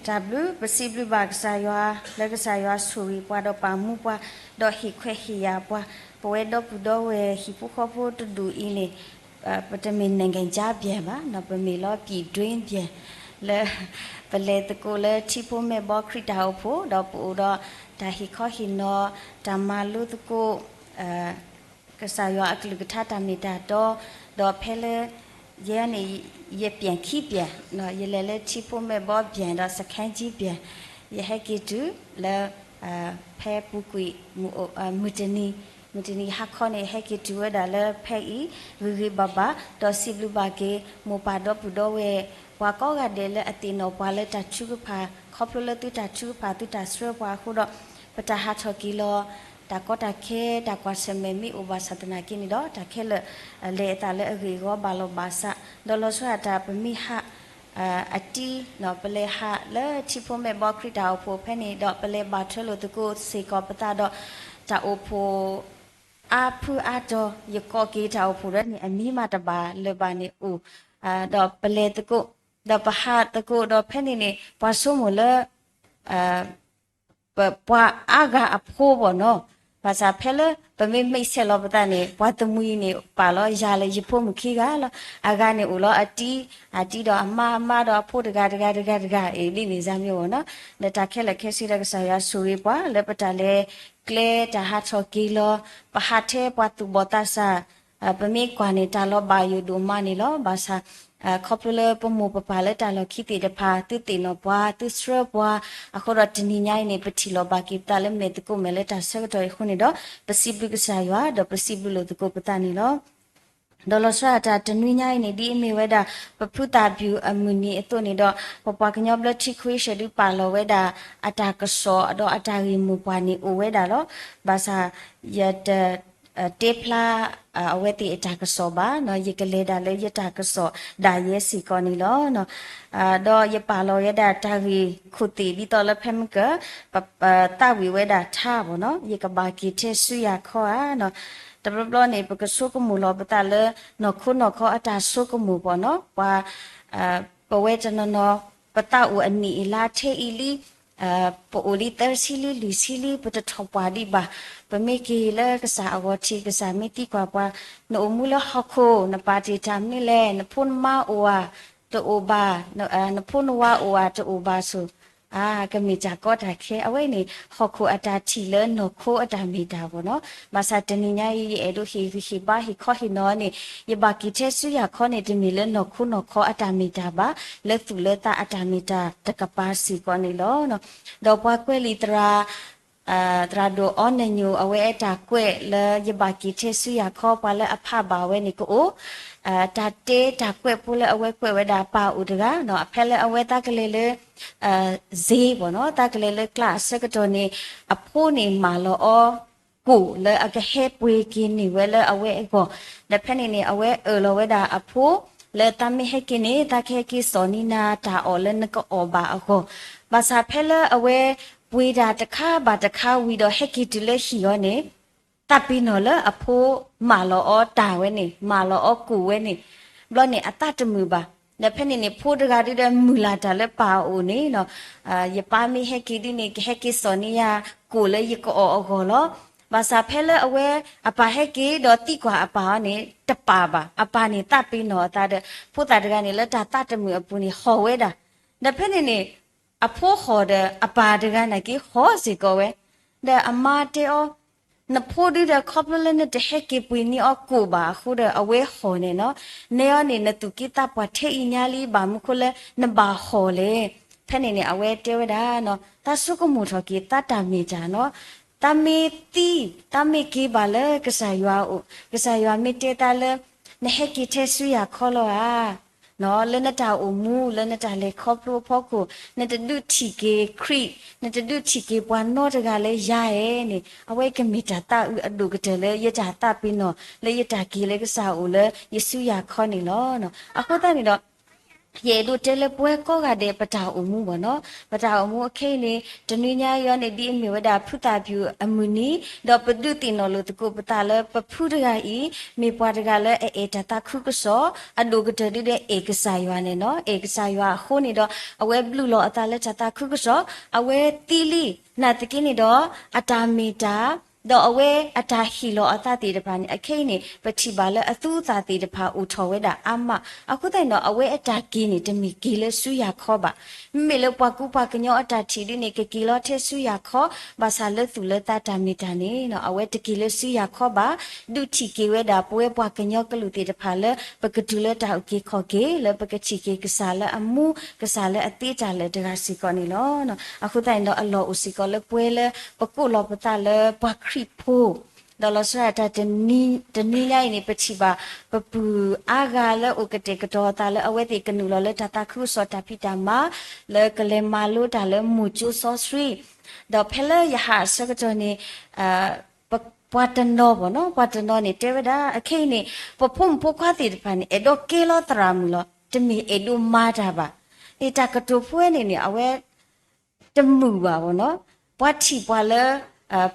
တၢ်ဘျုး ပစံးဘျုးဘၣ်ကစၢ်ယွၤ လၢကစၢ်ယွၤဆိၣ်ဂ့ၤပှၤဒီးပာ်မူပှၤ ဒီးဟ့ၣ်ခွဲးဟ့ၣ်ယာ်ပှၤ ပဝဲဒီပုၢ်ဒီဝဲၢ်ဟံၣ်ဖိဃီဖိတဒူၣ်အံၤန့ၣ် ပတမ့ၢ် နိုင်ငံခြားပြန် ဘၣ် ပမ့ၢ်လီၤ ပြည်တွင်းပြန် လၢ ပလဲၤသကိးလၢထံဖိမဲာ်ဘီခရံာ်တၢ်အိၣ်ဖှိၣ် ဒီးပအိၣ်ဒီးတၢ်ဟ့ၣ်ခီဟ့ၣ်နီၤ တၢ်မၤလိသကိး ကစၢ်ယွၤအကလုၢ်ကထါတၢ်မ့ၢ်တၢ်တီ, ဒီးဖဲလၢ ယဲန့ၣ် ယပြန်ခံပြန်, ယလဲၤလၢထံဖိမဲာ်ဘီပြန် ဒီးစခန်းကြီးပြန်, ယဟဲက့ၤတုၤလၢ ဖဲပူၤကွံာ် မုၢ်တနံၤ, မုၢ်တနံၤဟါခီန့ၣ် ယဟဲက့ၤတုၤဝဲဒၣ်လၢဖဲအံၤ ဂ့ၤဂ့ၤဘၣ်ဘၣ်, ဒီးစံးဘျုးဘၣ်က့ၤ မိၢ်ပၢ်ဒီပုၢ်ဒီဝဲၢ် ပှၤကိးဂၤဒဲးလၢအသ့ၣ်နီၣ်ပှၤလၢတၢ်ထုကဖၣ်, ခီဖျိလၢသုတၢ်ထုကဖၣ် သုတၢ်ဆှၢပှၤအဃိဒီး ပတၢ်ဟးထီၣ်က့ၤလီၤ တၢ်ကီတၢ်ခဲ တၢ်ကွၢ်ဆၢၣ်မဲာ်မ့ၢ်အိၣ်ဘၣ်ဆၣ်သနာ်က့န့ၣ်ဒီး တၢ်ခဲလၢာ် လဲၤအသးလၢအဂ့ၢ်အဂီၢ် ဘၣ်လီၤဘၣ်စး, ဒီးလီၤဆီဒၣ်တၢ် ပမ့ၢ်ဟး အတံၤ ပလဲၤဟးလၢထံဖိမဲာ်ဘီခရံာ်တၢ်အိၣ်ဖှိၣ်ဖဲန့ၣ်ဒီး ပလဲၤဘၣ်ထွဲလိာ်သကိးစ့ၢ်ကီးပသးဒီး တၢ်အိၣ်ဖှိၣ် အါဖုအါတီၤ ယကိးက့ၤတၢ်အိၣ်ဖှိၣ်ဒီးန့ၣ် အမံၤမးတဘၣ်လၢၤဘၣ်န့ၣ်အိၣ်, ဒီးပလဲၤသကိး, ဒီးပဟးသကိးဒီးဖဲန့ၣ်န့ၣ် ပှၤဆိကမိၣ်လၢ ပပှၤအါဂၤအဖိဘၣ်နီၤ, ဘၣ်ဆၣ်ဖဲလၢပမ့ၢ်မဲာ်ဆဲးလီၤပသးန့ၣ် ပှၤတမှံၤန့ၣ် ပာ်လီၤယၤလၢယဖိမုၣ်ခံဂၤလီၤ, အဂၤန့ၣ်အိၣ်လီၤအတံၤ, အတံၤဒီးအမါ, အမါဒီးအဖိတဂၤတဂၤတဂၤတဂၤ အ့ၣ်ဒ်န့ၣ် စၢ်မ့ၢ်ဝဲနီၤ, ဒီးတၢ်ခဲလၢာ်ခဲဆ့ဒီးကစၢ်ယွၤဆိၣ်ဂ့ၤပှၤ လၢပတၢ်လဲၤကျဲတၢ်ဟးထီၣ်က့ၤလီၤ, ပဟးထဲပှၤသူၣ်ဘီၣ်သးစၢ် ပမ့ၢ်ကွၢ်န့ၣ် တၢ်လီၤဘၣ်ယိၣ်ဒိၣ်မးန့ၣ်လီၤ. ဘၣ်ဆၣ် ခီဖျိလၢပမိၢ်ပပၢ်လၢတၢ်လီၢ်ခံသ့ၣ်တဖၣ် သုသ့ၣ်နီၣ်ပှၤ သုဆှၢပှၤ, အဃိဒီးတနံၤညါအံၤန့ၣ် ပထံၣ်လီၤဘၣ်က့ၤပသးလၢမဲာ်သကိးမဲာ်လၢတၢ်ဆၢကတီၢ်အံၤအဃိန့ၣ်ဒီး ပစံးဘျုးကစၢ်ယွၤ ဒီးပစံးဘျုးလိာ်သကိးပသးန့ၣ်လီၤ. ဒီးလီၤဆီဒၣ်တၢ်တနွံညါအံၤန့ၣ် ဒ်အမ့ၢ်ဝဲဒၣ် ပဖုသၣ်ပျူၤအမုၢ်နံၤအသိးန့ၣ်ဒီး ပပှၤကညီဘျၢထံခဝ့ၡၢၣ်ဒုးပာ်လီၤဝဲဒၣ် အတၢ်ကစီၣ်ဒီးအတၢ်ဂ့ၢ်မိၢ်ပှၢ်န့ၣ်အိၣ်ဝဲဒၣ်လီၤ. ဘၣ်ဆၣ် ယတ တဲဖျါ အဝဲသ့ၣ်အတၢ်ကစီၣ်ဘၣ်, ယကလဲၤဒၣ်လၢယတၢ်ကစီၣ်ဒၣ်ယဲစ့ၢ်ကီးန့ၣ်လီၤ. ဒီးယပာ်လီၤဝဲဒၣ်တၢ်ဂ့ၢ်ခိၣ်သ့ၣ်ဒ်သိးလၢဖဲမုၢ်ကၢၢ် ပသးဝံၣ်ဝဲဒၣ်ထါဘၣ်နီၤ, ယကဘၣ်က့ၤထဲဆူယၤခီဧါနီၤ, တဘျီဘျီန့ၣ် ပကဆိကမိၣ်လီၤပသးလၢ နီၢ်ခိနီၢ်ခီအတၢ်ဆိကမိၣ်ဘၣ်နီၤ, ပှၤ ပဝဲတနီၤနီၤ ပသးအိၣ်အနံၣ်အလါထဲအံၤလံ ပအိၣ်လံသၢဆံလံ လွံၢ်ဆံလံ ပတထီၣ်ပှၢ်ဒံးဘၣ်, ပမ့ၢ်က့ၤလၢကစၢ်အဂီၢ်ထံး ကစၢ်မ့ၢ်သံကွၢ်ပှၤ, နအိၣ်မူလၢဟီၣ်ခိၣ် နပာ်တ့ၢ်တၢ်မနုၤလဲၣ်, နဖိနမါအိၣ်ဧါ တအိၣ်ဘၣ်, နဖိနဝၤအိၣ်ဧါ တအိၣ်ဘၣ်ဆိၣ်, အါ ကမ့ၢ်တၢ်ကီတၢ်ခဲ အဝဲန့ၣ် ဟီၣ်ခိၣ်အတၢ်ထံၣ်လၢနီၢ်ခိအတၢ်မ့ၢ်တၢ်ဘၣ်နီၤ, ဘၣ်ဆၣ်တနံၤညါအံၤ ယအဲၣ်ဒိးဟ့ၣ်ဂံၢ်ဟ့ၣ်ဘါဟ့ၣ်ခီဟ့ၣ်နီၤန့ၣ် ယဘၣ်က့ၤထဲဆူယၤခီန့ၣ် တမ့ၢ်လၢနီၢ်ခိနီၢ်ခီအတၢ်မ့ၢ်တၢ်ဘၣ်, လၢသူၣ်လၢသးအတၢ်မ့ၢ်တၢ်တကပၤစ့ၢ်ကီးန့ၣ်လီၤ. ဒီးပှၤကွဲးလံာ်သရၣ် သရၣ်ဒိၣ်အီနညိၣ် အဝဲအတၢ်ကွဲးလၢယဘၣ်က့ၤထဲဆူယၤခီ ပှၤလၢအဖးဘၣ်ဝဲန့ၣ်ကအိၣ်, တၢ်တဲတၢ်ကွဲးဖိလၢအဝဲကွဲးဝဲဒၣ်ပၢ်အိၣ်တဂၤနီၤ, ဖဲလၢအဝဲသးကလဲၤလၢ စ့ဘၣ်နီၤ, သးကလဲၤလၢကျါအဆၢကတီၢ်န့ၣ် အဖိန့ၣ်မၢလီၤအီၤ ကိၣ်လၢအကဟဲပှ့ၤက့ၤန့ၢ်ဝဲလၢအဝဲအဂီၢ်, ဒီးဖဲန့ၣ်န့ၣ် အဝဲအၢၣ်လီၤဝဲဒၣ်အဖိ လၢသးမ့ၢ်ဟဲက့ၤန့ၣ် သးကဟဲက့ၤစိာ်န့ၢ်နၤတၢ်အီၣ်လၢနကအီၣ်ဘၣ်အဂီၢ်, ဘၣ်ဆၣ်ဖဲလၢအဝဲပှ့ၤတၢ်တခါဘၣ်တခါဝံၤဒီးဟဲက့ၤတုၤလၢဟံၣ်အီၤန့ၣ် သးပ့ၤနီၣ်လၢအဖိမၢလီၤအီၤတၢ်ဝဲန့ၣ် မၢလီၤအီၤကိၣ်ဝဲန့ၣ်, ဘျီန့ၣ်အသးတမုာ်ဘၣ်, ဒီးဖဲန့ၣ်န့ၣ် ဖိတဂၤဒုဒီးမုၢ်လၢ်တၢ်လၢပၢ်အအိၣ်န့ၣ် ယပၢ်မ့ၢ်ဟဲက့ၤဒ်န့ၣ် ကဟဲက့ၤစိာ်န့ၢ်ယၤကိၣ်လၢယကအီၣ်အဂီၢ်လီၤ. ဘၣ်ဆၣ်ဖဲလၢအဝဲအပၢ်ဟဲက့ၤဒီးသံကွၢ်အပၢ်အီၤန့ၣ် တပာ်ဘၣ်, အပၢ်န့ၣ်သးပ့ၤနီၣ်အသးဒီး ဖိသၣ်တဂၤန့ၣ်လၢတၢ်သးတမုာ်အပူၤန့ၣ်ဟီၣ်ဝဲဒၣ်, ဒီးဖဲန့ၣ်န့ၣ် အဖိဟီၣ်ဒီးအပၢ်တဂၤန့ၣ်က့ၤဟီၣ်စ့ၢ်ကီးဝဲ, ဒီးအမါတဲအီၤ နဖိဒုဒီးခီဖျိလၢနတဟဲက့ၤပှ့ၤန့ၢ်အီၤကိၣ်ဘၣ်အဃိဒီးအဝဲဟီၣ်န့ၣ်နီၤ, နဲအီၤန့ၣ် နသူၣ်က့သးပှၢ်ထဲအံၤညါလံ ဘၣ်မနုၤဃိလၢနဘၣ်ဟီၣ်လဲၣ်. ဖဲန့ၣ်န့ၣ် အဝဲတဲဝဲဒၣ်နီၤ, သးဆိကမိၣ်ထီၣ်က့ၤသးတၢ်မ့ၢ်တၢ်နီၤ, သးမ့ၢ်သံ သးမ့ၢ်က့ၤဘၣ်လၢကစၢ်ယွၤအအိၣ် ကစၢ်ယွၤမ့ၢ်တဲသးလၢ နဟဲက့ၤထဲဆူယၤခီလီၤဧါ လၢနတၢ်အိၣ်မူ လၢနတၢ်လဲၤခီဖျိအဖီခိၣ် နတဒုးထံၣ်က့ၤခရံာ် နတဒုးထံၣ်က့ၤပှၤနီတဂၤလၢယၤဧဲန့ၣ် အဝဲကမ့ၢ်တၢ်သးအုးအဒိၣ်ကတၢၢ်လၢယတၢ်သးပ့ၤနီၣ် လၢယတၢ်က့ၤလၢကစၢ်အအိၣ်လၢယဆူယၤခီန့ၣ်လီၤ. အဃိသတးန့ၣ်ဒီး ယအဲၣ်ဒိးတဲလၢပဝဲကိးဂၤဒဲးပတၢ်အိၣ်မူဘၣ်နီၤ. ပတၢ်အိၣ်မူအခဲအံၤန့ၣ် တနွံညါအံၤန့ၣ် ဒ်အမ့ၢ်ဝဲဒၣ်ဖုသၣ်ပျူၤအမုၢ်နံၤ, ဒီးပဒုးသ့ၣ်နီၣ်လိာ်သကိးပသးလၢပဖုတဂၤအံၤ မ့ၢ်ပှၤတဂၤလၢအအဲၣ်တၢ်သးခုကစီၣ်, အဒိၣ်ကတၢၢ်ဒုးဒီးအဲၣ်ကစၢ်ယွၤန့ၣ်နီၤ. အဲၣ်ကစၢ်ယွၤအဃိန့ၣ်ဒီး အဝဲဘျုးလီၤအသးလၢတၢ်သးခုကစီၣ်, အဝဲသံလံ, နာ်သက့န့ၣ်ဒီး အတၢ်မ့ၢ်တၢ် ဒီးအဝဲအတၢ်ဟ့ၣ်လီၤအသးသ့ၣ်တဖၣ်န့ၣ် အခဲအံၤန့ၣ် ပထံၣ်ဘၣ်လၢအသူအသၣ်သ့ၣ်တဖၣ်အိၣ်ထီၣ်ဝဲဒၣ်အါမး. အဃိသတးန့ၣ်ဒီး အဝဲအတၢ်က့ၤန့ၣ် တမ့ၢ်က့ၤလၢဆူယၤခီဘၣ်. မ့မ့ၢ်လၢပှၤကူပှၤကညီအတၢ်ထံၣ်ဒ်န့ၣ် ကက့ၤလီၤထဲဆူယၤခီ, ဘၣ်ဆၣ်လၢသူၣ်လၢသးတၢ်မ့ၢ်တၢ်န့ၣ် အဝဲတက့ၤလၢဆူယၤခီဘၣ်. ဒုးထံၣ်က့ၤဝဲဒၣ်ပဝဲပှၤကညီကလုာ်သ့ၣ်တဖၣ်လၢ ပကတုၤလၢတၢ်အုၣ်က့ၤခီၣ်က့ၤ လၢပကထံၣ်က့ၤကစၢ်လၢအမူ ကစၢ်လၢအသ့တၢ်လၢာ်တဂၤစ့ၢ်ကီးန့ၣ်လီၤ. အဃိသတးန့ၣ်ဒီး အလီၢ်အိၣ်စ့ၢ်ကီးလၢပဝဲလၢ ပကိးလီၤပသးလၢပှၤခရံာ်ဖိ ဒီးလီၤဆီဒၣ်တၢ်တနွံညါအံၤန့ၣ် ပထံၣ်ဘၣ် ပပုၢ်အါဂၤလၢအိၣ်ကတဲာ်ကတီၤအသးလၢ အဝဲသ့ၣ်ကနုာ်လီၤလၢတၢ်သးခုကစီၣ်တၢ်ဖံးတၢ်မၤ လၢကလဲၤမၤလိတၢ်လၢမိၢ်ကၠိစီဆှံ, ဒီးဖဲလၢယဟးအဆၢကတီၢ်န့ၣ် ပှၤတနီၤဘၣ်နီၤ, ပှၤတနီၤန့ၣ် တဲဝဲဒၣ် အခဲအံၤန့ၣ် ပဖိမုၣ်ဖိခွါသ့ၣ်တဖၣ်န့ၣ် အဲၣ်ဒိးကဲလီၤသရၣ်မုၣ်လီၤ, တမ့ၢ်အဲၣ်ဒိးမၤတၢ်ဘၣ်. န့ၣ်တၢ်ကတိၤဖိဝဲန့ၣ်န့ၣ် အဝဲ တမုာ်ဘၣ်ဘၣ်နီၤ. ပှၤထံၣ်ပှၤလၢ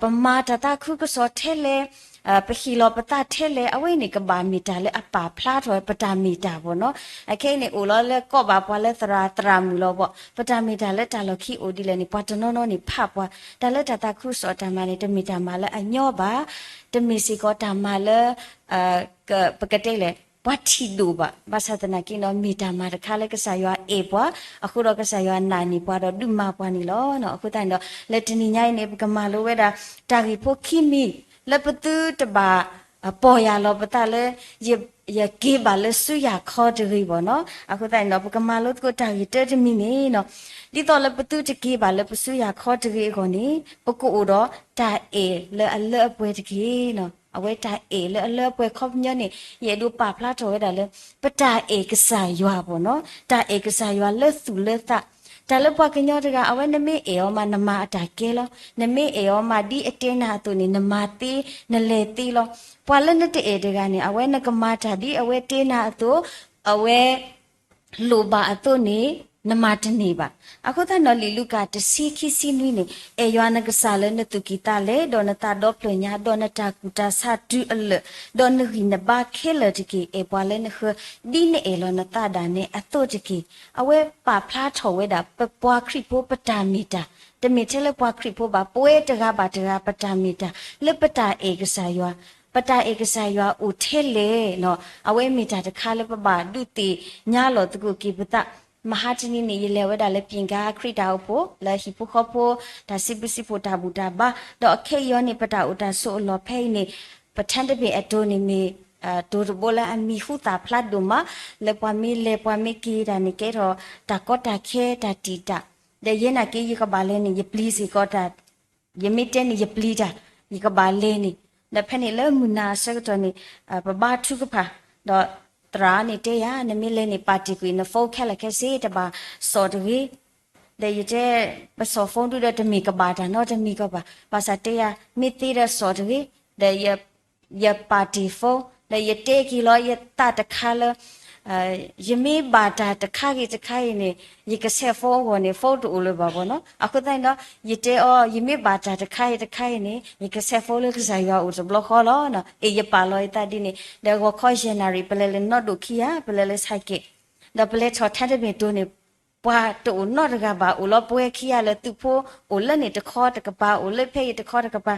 ပမၤတၢ်သးခုကစီၣ်ထဲလဲၣ်, ပဟ့ၣ်လီၤပသးထဲလဲၣ်, အဝဲန့ၣ်ကဘၣ်မ့ၢ်တၢ်လၢအပာ်ဖျါထီၣ်ပတၢ်မ့ၢ်တၢ်ဘၣ်နီၤ. အခဲအံၤန့ၣ် အိၣ်လီၤလၢကိးဘၣ်ပှၤလၢသရၣ်သရၣ်မုၣ်လီၤဘၣ်, ပတၢ်မ့ၢ်တၢ်လၢတၢ်လီၢ်ခံအိၣ်ဒ်လဲၣ်န့ၣ် ပှၤတနီၤနီၤန့ၣ်ဖးပှၤ, တၢ်လၢတၢ်သးခုကစီၣ်တၢ်မၤန့ၣ် တမ့ၢ်တၢ်မၤလၢအညီဘၣ်, တမ့ၢ်စ့ၢ်ကီးတၢ်မၤလၢ ပကတဲလဲၣ် ပှၤထံၣ်ဒိၣ်ဘၣ်, ဘၣ်ဆၣ်သနာ်က့နီၤ မ့ၢ်တၢ်မၤတခါလၢကစၢ်ယွၤအဲၣ်ပှၤ, အဃိဒီးကစၢ်ယွၤနာ်န့ၢ်ပှၤဒီးဒုးမၤပှၤန့ၣ်လီၤ. အဃိသတးန့ၣ်ဒီး လၢတနံၤညါအံၤန့ၣ် ပကမၤလိဝဲဒၣ် တၢ်ဂ့ၢ်ဖိခံမံၤ လၢပသုတဘၣ် ပီၢ်ယၢ်လီၤပသးလၢ ယက့ၤဘၣ်လၢဆူယၤခီတဂ့ၤဘၣ်နီၤ. အဃိသတးန့ၣ်ဒီး ပကမၤလိသကိးတၢ်ဂ့ၢ်တၢတမံၤန့ၣ်နီၤ, ဒ်သိးလၢပသုတက့ၤဘၣ်လၢပဆူယၤခီတဂ့ၤအဂီၢ်န့ၣ် ပကအိၣ်ဒီးတၢ်အဲၣ်လၢအလၢအပှဲၤတက့ၢ်နီၤ. အဝဲတၢ်အဲၣ်လၢအလၢအပှဲၤခီပညီန့ၣ် ယအဲၣ်ဒိးပာ်ဖျါထီၣ်ဝဲဒၣ်လၢ ပတၢ်အဲၣ်ကစၢ်ယွၤဘၣ်နီၤ, တၢ်အဲၣ်ကစၢ်ယွၤလၢသူၣ်လၢသး, တၢ်လၢပှၤကညီတဂၤ အဝဲနမ့ၢ်အဲၣ်အီၤမး နမၤအတၢ်ကဲလီၤ, နမ့ၢ်အဲၣ်အီၤမးဒ်အတဲနၤအသိးန့ၣ် နမၤသ့ နလဲၤသ့လီၤ. ပှၤလၢနတအဲၣ်တဂၤန့ၣ် အဝဲနကမၤတၢ်ဒ်အဝဲတဲနၤအသိး, အဝဲ လိၣ်ဘၣ်အသိးန့ၣ် နမၤတန့ၢ်ဘၣ်. အဃိသတးဒီး လံာ်လူၤကၣ်တဆံခံဆံနွံန့ၣ် အဲၣ်ယွၤနကစၢ်လၢနသူၣ်ကံၢ်သးလဲ ဒီးနသးဒီဖျၢၣ်ညါ ဒီးနတၢ်ကူၣ်တၢ်ဆးတုၤအလၢာ်, ဒီးနဂံၢ်နဘါခဲလၢာ်တက့ၢ်. အဲၣ်ပှၤလၢနဃၢၤ ဒ်နအဲၣ်လီၤနသးဒၣ်နဲအသိးတက့ၢ်. အဝဲပာ်ဖျါထီၣ်ဝဲဒၣ် ပပှၤခရံာ်ဖိပတၢ်မ့ၢ်တၢ်, တမ့ၢ်ထဲလၢပှၤခရံာ်ဖိဘၣ်, ပဝဲတဂၤဘၣ်တဂၤ ပတၢ်မ့ၢ်တၢ် လၢပတၢ်အဲၣ်ကစၢ်ယွၤ ပတၢ်အဲၣ်ကစၢ်ယွၤအိၣ်ထဲလဲၣ်နီၤ. အဝဲမ့ၢ်တၢ်တခါလၢပဘၣ်ဒုးသ့ၣ်ညါလီၤသကိးက့ၤပသး. မဟါတနံၤန့ၣ် ယလဲၤဝဲဒၣ်လၢ ပၠ့ၣ်ကါ ခရံာ်တၢ်အိၣ်ဖှိၣ် လၢဟံၣ်ဖိဃီဖိ တၢ်စံးဘျုးစံးဖှိၣ်တၢ်ဘူၣ်တၢ်ဘါ, ဒီးခဲအံၤအံၤန့ၣ် ပတၢ်အိၣ်တၢ်ဆိးအလီၢ်ဖဲအံၤန့ၣ် ပထါတဘ့ၣ်အတိၤန့ၣ်မ့ၢ် တိၤတဘိလၢအမံၤဟူသၣ်ဖျါဒိၣ်မး, လၢပှၤမ့ၢ်လဲၤပှၤမ့ၢ်က့ၤတၢ်န့ၣ် ကဲထီၣ်တၢ်ကီတၢ်ခဲတၢ်တံာ်တာ်, ဒီးယဲနာ်က့ ယကဘၣ်လဲၤန့ၣ် ယပျံၤစ့ၢ်ကီးတၢ် ယမ့ၢ်တဲန့ၣ် ယပျံၤတၢ် ယကဘၣ်လဲၤန့ၣ်, ဒီးဖဲန့ၣ်လၢမုၢ်နၤအဆၢကတီၢ်န့ၣ် ပဘါထုကဖၣ်, ဒီးသရၣ်န့ၣ်တဲယၤ နမ့ၢ်လဲၤန့ၣ် ပာ်တ့ၢ်ကွံာ်န phone ခဲလၢာ်ခဲဆ့ တဘၣ်စိာ်တဂ့ၤ, ဒီးယတဲ ပစိာ် phone ဒုဒီးတမ့ၢ်ကဘၣ်တၢ်နီတမံၤကီးဘၣ်, ဘၣ်ဆၣ်တဲယၤ မ့ၢ်သ့ဒီးစိာ်တဂ့ၤ, ဒီး ယပာ်တ့ၢ် phone ဒီးယတဲက့ၤလီၤ ယသးတခါလၢ ယမ့ၢ်ဘၣ်တၢ်တခါဂ့ၤတခါအံၤန့ၣ် ယကဆဲး phone အဂီၢ်န့ၣ် phone တအိၣ်လၢၤဘၣ်ဘၣ်နီၤ. အဃိသတးန့ၣ်ဒီး ယတဲအီၤ ယမ့ၢ်ဘၣ်တၢ်တခါဂ့ၤတခါအံၤန့ၣ် ယကဆဲး phone လၢကစၢ်ယွၤအိၣ်တဘျီဃီလီၤ. အ့ၣ် ယပာ်လီၤယသးဒ်န့ၣ် ဒီးဂီၤခီယဲၢ်နၣ်ရံၣ် ပလဲၤလၢနီၢ်ဒိၣ်ခံဂၤ ပလဲၤလၢ ဆိုင်ကယ် ဒီးပလဲၤထီၣ်ထါတဘ့ၣ်တိၤန့ၣ် ပှၤတအိၣ်နီတဂၤဘၣ်, အိၣ်လီၤပှဲၤခံဂၤလၢသုးဖိ, အိၣ်လၢန့ၣ်တခီတကပၤ, အိၣ်လၢဖဲအံၤတခီတကပၤ,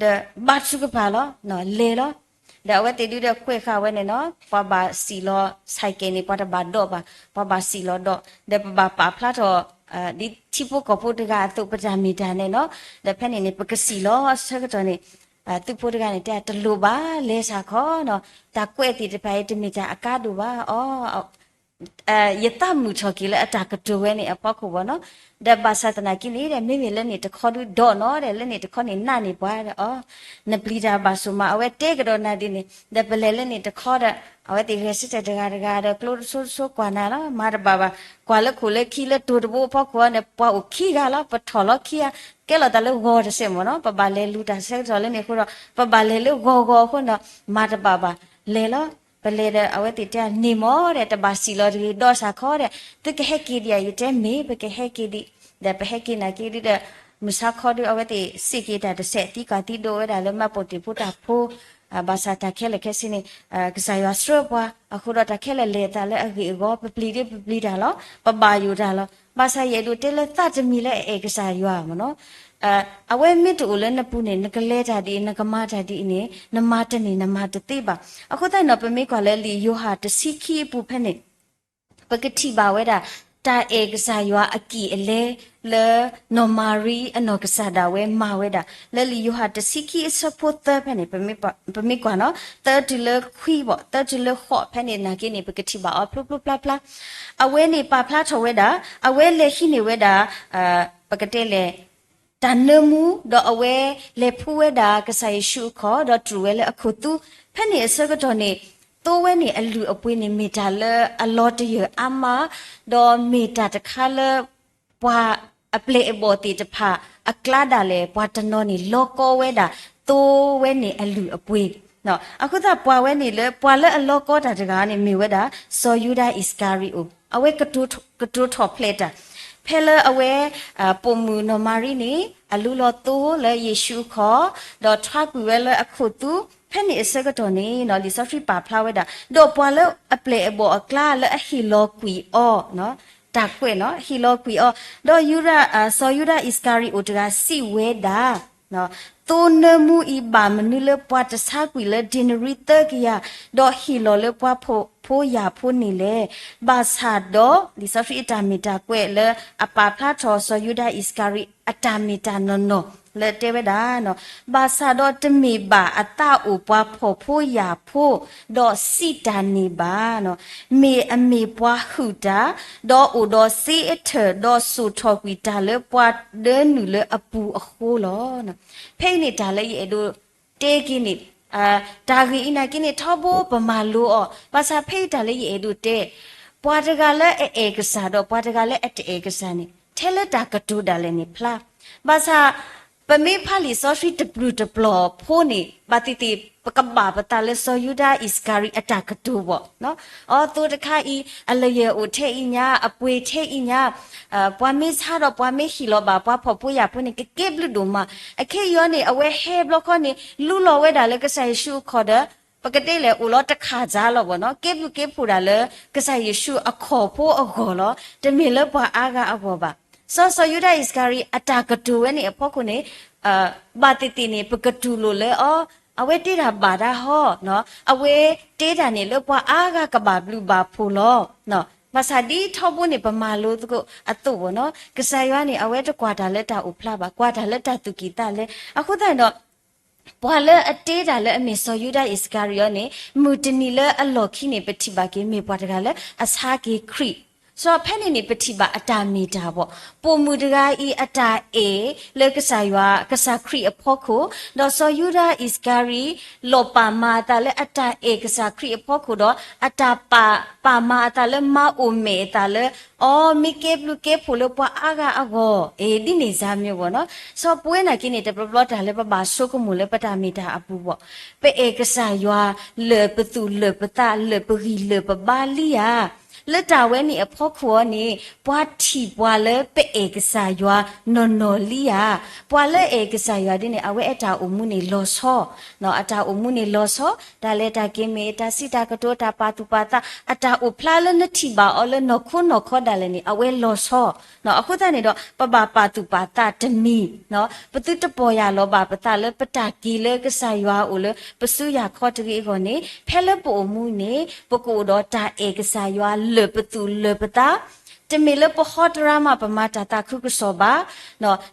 ဒီးဘါထုကဖၣ်လီၤ, လဲၤလီၤ. ဒီးအဝဲသ့ၣ်ဒုဒီးကွဲးဃာ်ဝဲန့ၣ်နီၤ, ပှၤဘၣ်စံၣ်လီၤ ဆိုင်ကယ် န့ၣ် ပှၤတဘၣ်ဒိးဘၣ်, ပှၤဘၣ်စံၣ်လီၤဒီး, ဒီးပဘၣ်ပာ်ဖျါထီၣ် ဒ်ထံဖိကီၢ်ဖိတဂၤအသိး ပတၢ်မ့ၢ်တၢ်န့ၣ်နီၤ, ဒီးဖဲန့ၣ်န့ၣ် ပကစံၣ်လီၤအဆၢကတီၢ်န့ၣ် သုးဖိတဂၤန့ၣ် တဲတလိၣ်ဘၣ် လဲၤစ့ၢ်ကီးနီၤ, တၢ်ကွဲးသ့ၣ်တဖၣ်အံၤ တမ့ၢ်တၢ်အကါဒိၣ်ဘၣ်အီၤ ယသးမုာ်ထီၣ်က့ၤလၢအတၢ်ကတိၤဝဲန့ၣ်အဖီခိၣ်ဘၣ်နီၤ, ဒီးဘၣ်ဆၣ်သနာ်က့န့ၣ် မ့မ့ၢ်လၢန့ၣ်တခီဒုဒီးနီၤဒီး လၢန့ၣ်တခီန့ၣ်နးန့ၢ်ပှၤဒီးအီၤ, နပျံၤတၢ်ဘၣ်ဆိၣ်မး အဝဲတဲကဒီးနၤဒ်န့ၣ်, ဒီးပလဲၤလၢန့ၣ်တခီဒီး အဝဲသ့ၣ်ဂဲၤဆၢထၢၣ်တဂၤတဂၤဒီး ကျိတဆိတဆိကွၢ်နၤလီၤ, မၤတဘၣ်ဘၣ်, ကွၢ်လၢခိၣ်လၢခံလၢတိၤတဘိအဖီခိၣ်န့ၣ် ပှၤအိၣ်ခံဂၤလီၤ, ပထီၣ်လီၤခံဂၤ, ကဲလီၤသးလၢဂီၤတစဲးမ့ၢ်နီၤ, ပဘၣ်လဲၤလူၤတၢ်ဆၢကတီၢ်လၢန့ၣ်အဃိဒီး ပဘၣ်လဲၤလၢဂီၤဂီၤအဃိဒီး မၤတဘၣ်ဘၣ်, လဲၤလီၤ ပလဲၤဒီးအဝဲသ့ၣ်တဲန့ၢ်မၢ်ဒီး တဘၣ်စံၣ်လီၤတဂ့ၤ ဒီးစၢ်ခီဒီး သုကဟဲက့ၤဒံးဧါ ယတဲမ့ၢ် ပကဟဲက့ၤဒံး, ဒီးပဟဲက့ၤနာ်က့ဒုဒီး မုၢ်ဆါခီဒု အဝဲသ့ၣ်စ့ၢ်ကီးတၢ်တစဲးသံကွၢ်သံဒိးဝဲဒၣ်လၢမၤပိာ်တ့ၢ်ဖိတၢ်ဖိ ဘၣ်ဆၣ်တၢ်ခဲလၢာ်ခဲဆ့န့ၣ် ကစၢ်ယွၤဆှၢပှၤ အဃိဒီးတၢ်ခဲလၢာ်လဲၤအသးလၢအဂ့ၢ်အဂီၢ် ပပျံၤဒုပပျံၤတၢ်လီၤ ပဘၣ်ယိၣ်တၢ်လီၤ. ဘၣ်ဆၣ်ယအဲၣ်ဒိးတဲလၢသးတမံၤလၢအအဲၣ်ကစၢ်ယွၤမ့ၢ်နီၤ အဝဲမ့ၢ်တအိၣ်လၢနပူၤန့ၣ် နကလဲၤတၢ်ဒ်အံၤ နကမၤတၢ်ဒ်အံၤန့ၣ် နမၤတန့ၢ်နမၤတသ့ဘၣ်. အဃိသတးန့ၣ်ဒီး ပမ့ၢ်ကွၢ်လၢလံာ်ယိၤဟၣ်တဆံခံအပူၤဖဲန့ၣ် ပကထံၣ်ဘၣ်ဝဲဒၣ် တၢ်အဲၣ်ကစၢ်ယွၤအကံၢ်အလဲ လၢနီၢ်မၤရံအနီၢ်ကစၢ်ဒၣ်ဝဲမၤဝဲဒၣ် လၢလံာ်ယိၤဟၣ်တဆံခံအဆၢဖိသၢဖဲန့ၣ် ပမ့ၢ်ကွၢ်နီၤ သၢတုၤလၢခွံဘၣ် သၢတုၤလၢဃိးဖဲန့ၣ် နာ်က့န့ၣ် ပကထံၣ်ဘၣ်အီၤဖျိဖျိဖျါဖျါ အဝဲန့ၣ်ပာ်ဖျါထီၣ်ဝဲဒၣ် အဝဲလဲၤဟံးန့ၢ်ဝဲဒၣ် ပကတဲလဲၣ် တၢ်နၢမူ ဒီးအဝဲလဲၤဖှူဝဲဒၣ်ကစၢ်ယ့ၣ်ၡူးအခီၣ် ဒီးတြူာ်ဝဲလၢအခိၣ်သူ, ဖဲန့ၣ်အဆၢကတီၢ်န့ၣ် သိဝဲန့ၣ်အလုၢ်အပှ့ၤန့ၣ် မ့ၢ်တၢ်လၢအလီၤတယၢၢ်အါမး, ဒီးမ့ၢ်တၢ်တခါလၢ ပှၤအပျဲၢ်အဘီၣ်သ့ၣ်တဖၣ်အကျါဒၣ်လဲာ် ပှၤတနီၤန့ၣ် လီၤကီဝဲဒၣ် သိဝဲန့ၣ်အလုၢ်အပှ့ၤ အဃိသတးပှၤဝဲန့ၣ်လၢ ပှၤလၢအလီၤကီတၢ်တဂၤန့ၣ် မ့ၢ်ဝဲဒၣ် စီၤယူဒၤအံၣ်စကၤရံၤအိၣ်, အဝဲကတိၤထီၣ်ဖျဲးတၢ်, ဖဲလၢအဝဲ ပိာ်မုၣ်နီၢ်မၤရံန့ၣ် အလူလီၤသိလၢယ့ၣ်ၡူးအခီၣ်, ဒီးထွါကွံာ်ဝဲလၢအခိၣ်သူ, ဖဲန့ၣ်အဆၢကတီၢ်န့ၣ် လံာ်စီဆှံပာ်ဖျါဝဲဒၣ်, ဒီးပှၤလၢအပျဲၢ်အဘီၣ်အကျါလၢအဟ့ၣ်လီၤကွံာ်အီၤ, တၢ်ကွဲးနီၤ ဟ့ၣ်လီၤကွံာ်အီၤ, ဒီးယူဒၤ စီၤယူဒၤအံၣ်စကၤရံၤအိၣ်တဂၤစံးဝဲဒၣ် သိနၢမူအံၤဘၣ်မနုၤလၢပှၤတဆါကွံာ်လၢဒ့နရံသၢကယၤ, ဒီးဟ့ၣ်လီၤလၢပှၤဖိယာ်ဖိန့ၣ်လဲၣ်. ဘၣ်ဆၣ်ဒီး လံာ်စီဆှံအတၢ်မ့ၢ်တၢ်ကွဲးလၢအပာ်ဖျါထီၣ်စီၤယူဒၤအံၣ်စကၤရံၤအတၢ်မ့ၢ်တၢ်နီၢ်နီၢ်လၢတဲဝဲဒၣ်, ဘၣ်ဆၣ်ဒီးတမ့ၢ်ဘၣ်အသးအိၣ်ပှၤဖှီၣ်ဖိယာ်ဖိ, ဒီးစံးတၢ်န့ၣ်ဘၣ် မ့ၢ်အမ့ၢ်ပှၤဟုၣ်တၢ်, ဒီးအိၣ်ဒီးစ့အထၢၣ်, ဒီးစိာ်ထီၣ်ကွံာ်တၢ်လၢပှၤဒၢနုာ်လၢအပူၤအဃိလီၤ. ဖဲအံၤန့ၣ်တၢ်လၢယအဲၣ်ဒိးတဲက့ၤန့ၣ်, တၢ်ဂ့ၢ်အံၤနာ်က့န့ၣ် ထီဘိပမၤလိအီၤ, ဘၣ်ဆၣ်ဖဲအံၤတၢ်လၢယအဲၣ်ဒိးတဲ, ပှၤတဂၤလၢအအဲၣ်ကစၢ်ဒီးပှၤတဂၤလၢအတအဲၣ်ကစၢ်န့ၣ် ထဲလၢတၢ်ကတိၤဒၣ်လဲာ်န့ၣ်ဖျါ, ဘၣ်ဆၣ် ပမ့ၢ်ဖးလံာ်စီဆှံတပျုာ်တပျီၤဖိန့ၣ် ဘၣ်သ့ၣ်သ့ၣ် ပကဘၣ်ပသးလၢစီၤယူဒၤအံၣ်စကၤရံၤအတၢ်ကတိၤဘၣ်, အသိတခါအံၤ အလၢယၢၢ်အိၣ်ထဲအံၤညါ, အပှ့ၤထဲအံၤညါ, ပှၤမ့ၢ်ဆါဒီးပှၤမ့ၢ်ဟ့ၣ်လီၤဘၣ်ပှၤဖှီၣ်ဖိယာ်ဖိန့ၣ် ကကဲဘျုးဒိၣ်မး, အခဲအံၤအံၤန့ၣ် အဝဲဟဲဘျီခီန့ၣ် လူလီၤဝဲဒၣ်လၢကစၢ်ယ့ၣ်ၡူးအခီၣ်ဒီး ပကတဲလဲၣ် အိၣ်လီၤတခးစၢ်လီၤဘၣ်နီၤ, ကဲဘျုးကဲဖှိၣ်ဒၣ်လၢ ကစၢ်ယ့ၣ်ၡူးအခီၣ်ဖိအဂီၢ်လီၤ, တမ့ၢ်လၢပှၤအါဂၤအဂီၢ်ဘၣ်. စီၤစီၤယူဒၤအံၣ်စကၤရံၤအတၢ်ကတိၤဝဲန့ၣ်အဖီခိၣ်န့ၣ် ဘၣ်သ့ၣ်သ့ၣ်န့ၣ် ပကတူၢ်လိာ်လၢအီၤ, အဝဲတဲတၢ်ဘၣ်ဒၣ်ဟီ, အဝဲတဲတၢ်န့ၣ်လၢပှၤအါဂၤကဘၣ်ဘျုးဘၣ်ဖှိၣ်လီၤ. ဘၣ်ဆၣ်ဒ်ထီဘိန့ၣ် ပမၤလိသကိးအသိးဘၣ်နီၤ, ကစၢ်ယွၤန့ၣ် အဝဲတကွၢ်တၢ်လၢတၢ်အိၣ်ဖျါဘၣ်, ကွၢ်တၢ်လၢတၢ်သူၣ်ကံၢ်သးလဲ, အဃိသတးဒီး ပှၤလၢအတဲတၢ်လၢအမ့ၢ်စီၤယူဒၤအံၣ်စကၤရံၤအီၤန့ၣ် မုၢ်တနံၤလၢအလီၢ်ခံန့ၣ် ပထံၣ်ဘၣ်က့ၤ မ့ၢ်ပှၤတဂၤလၢအဆါက့ၤခရံာ်, စီၤဖဲန့ၣ်န့ၣ် ပထံၣ်ဘၣ်အတၢ်မ့ၢ်တၢ်ဘၣ်, ပိာ်မုၣ်တဂၤအံၤအတၢ်အဲၣ်လၢကစၢ်ယွၤ ကစၢ်ခရံာ်အဖီခိၣ်, ဒီးစီၤယူဒၤအံၣ်စကၤရံၤ လီၤပာ်မၤအသးလၢအတၢ်အဲၣ်ကစၢ်ခရံာ်အဖီခိၣ်ဒီး အတၢ်ပာ် ပာ်မၤအသးလၢမၤအိၣ်မဲာ်အသးလၢ အီၤ မ့ၢ်ကဲဘျုးကဲဖှိၣ်လၢပှၤအါဂၤအဂီၢ်, အ့ ဒ်န့ၣ်စၢ်မ့ၢ်ဘၣ်နီၤ, စီၤပဝဲနာ်က့န့ၣ် တဘျီဘျီတၢ်လၢပဘၣ်ဆိကမိၣ်လၢပတၢ်မ့ၢ်တၢ်အပူၤဘၣ်, ပအဲၣ်ကစၢ်ယွၤ လၢာ်ပသူၣ်လၢာ်ပသး လၢာ်ပဂံၢ်လၢာ်ပဘါလံဧါ, လၢတၢ်ဝဲန့ၣ်အဖီခိၣ်အီၤန့ၣ် ပှၤထံၣ်ပှၤလၢပအဲၣ်ကစၢ်ယွၤနီၢ်နီၢ်လံဧါ, ပှၤလၢအအဲၣ်ကစၢ်ယွၤဒ်န့ၣ် အဝဲအတၢ်အိၣ်မူန့ၣ်လီၤဆီ အတၢ်အိၣ်မူန့ၣ်လီၤဆီ, တၢ်လဲၤတၢ်က့ၤမ့ၢ် တၢ်စံးတၢ်ကတိၤ တၢ်ပာ်သူၣ်ပာ်သး အတၢ်အိၣ်ဖျါလၢနထံၣ်ဘၣ်အီၤလၢနီၢ်ခိနီၢ်ခီဒၣ်လဲာ်န့ၣ် အဝဲလီၤဆီ, အဃိသတးန့ၣ်ဒီး ပဘၣ်ပာ်သူၣ်ပာ်သးတမံၤ, ပသုတပီၢ်ယၢ်လီၤဘၣ်ပသးလၢပတၢ်က့ၤလၢကစၢ်ယွၤအအိၣ်လၢပစုယၤခီတဂ့ၤအဂီၢ်န့ၣ် ဖဲလၢပအိၣ်မူန့ၣ် ပကအိၣ်ဒီးတၢ်အဲၣ်ကစၢ်ယွၤလၢာ်ပသူၣ်လၢာ်ပသး တမ့ၢ်လၢပဟီတရါမး ပမၤတၢ်သးခုကစီၣ်ဘၣ်,